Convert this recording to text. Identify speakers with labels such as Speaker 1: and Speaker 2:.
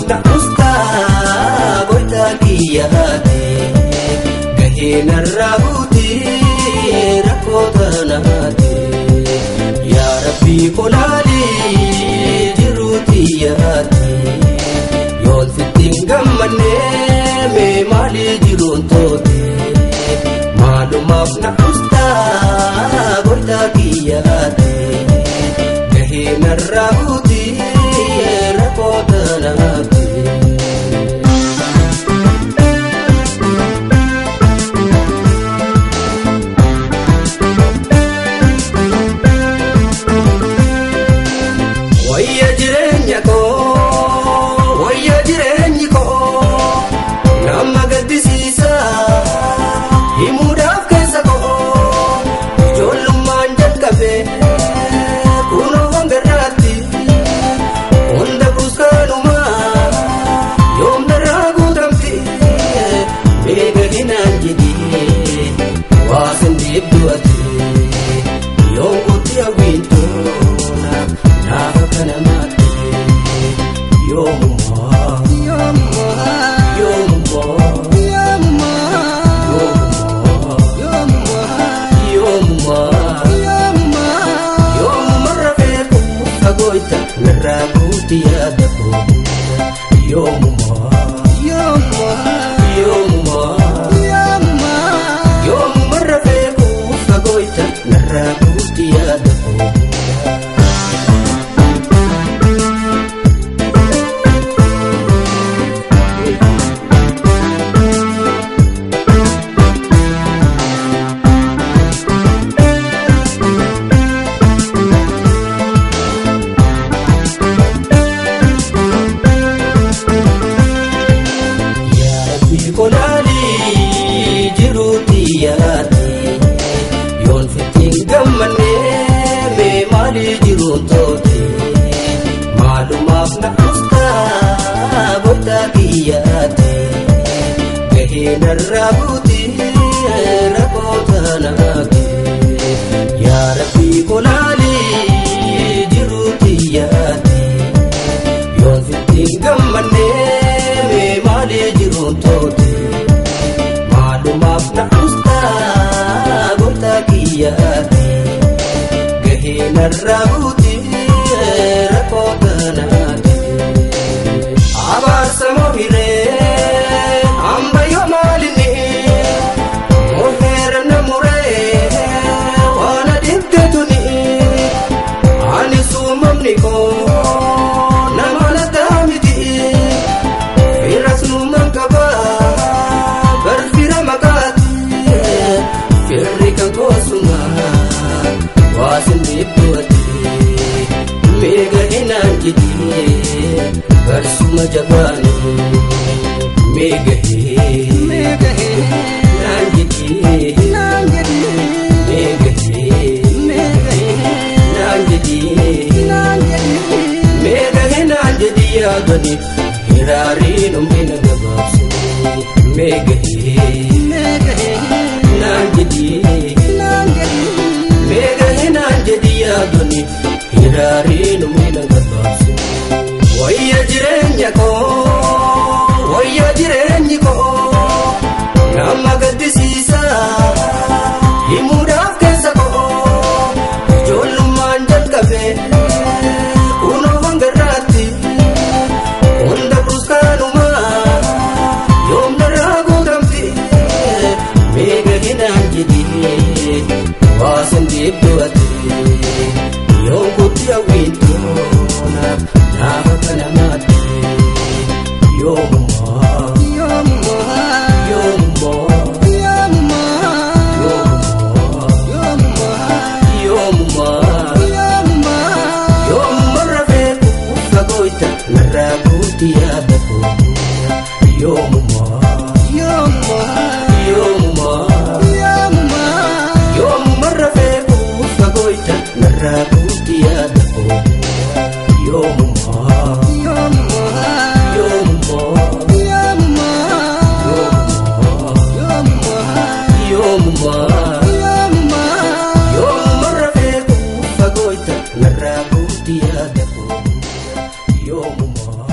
Speaker 1: na ustaa goytaa kiyyaate gahee narraa guutee rakkoo tanaate yaa rabbii kolaalee jiruu tiyyaate yoon sitti hin gammanne mee maalii jiruun toote maalumaaf na ustaa goytaa kiyyaate gahee narraa guutee rakkoo tanaate. Wayya jireenya koo, wayya jireenyi koo, nama gaddisiisa, himuudhaaf keessa koo, ijoollummaan jalqabe, kunoo hanga irraatti, hunda kuuskaanuma, yoom narraa guutamti, meeqa hinaan jedhee, waa sin deebdu ati, yoom kutti hawwiintoona. Naafa kana maate yoomumaa yoomumaa yoomumaa yoomuma rafee fagooyta narraa guuti yaada koo yoomumaa yoomumaa yoomuma rafee fagooyta narraa guuti yaada koo. Yaa kolaalii jiruuti yaate yoon fittiin gammanne mee maalii jiruun toote maalumaaf na ustaa goytaa kiyyaate gahee narraa guutee rakkoo tanaate yaa rabbii kolaalii jiruuti yaate yoon fittiin gammanne mee maalii jiruun toote maalumaaf na ustaa goytaa kiyyaate gahee narraa guutee rakkoo tanaate abaarsa moo hiree hamba yoo maalinni moo heera na muree waan adibde tuni ani suumamni koo nama lataa miti firas numan qaba bar fira maqaati firri kan koosuma waasin dhiibduati meega hinaan jedhee barsuma jabaani meega naan jedhee meega naan jedhee meega hinaan jedhi yaadani hiraariin umrina gabaabsine meega naan jedhee meega hinaan jedhi yaadani hiraariin umrina gabaabsine wayya jireenya koo wayya jireenyi koo nama gaddisiisa himuudhaaf keessa koo ijoollummaan jalqabe kunoo hanga irraatti hunda kuuskaanuma yoom narraa guutamti meega hinaan jedhee waasin deebdu ati yoom kutti hawwiintoona naafa kana maate yoomumaa yoomumaa yoomumaa yoomuma rafee fagooyta narraa guuti yaada koo yoomumaa yoomumaa yoomuma rafee fagooyta narraa guuti yaada koo yoomumaa yoomumaa yoomumaa yoomuma rafee fagooyta narraa guuti yaada koo yoomumaa.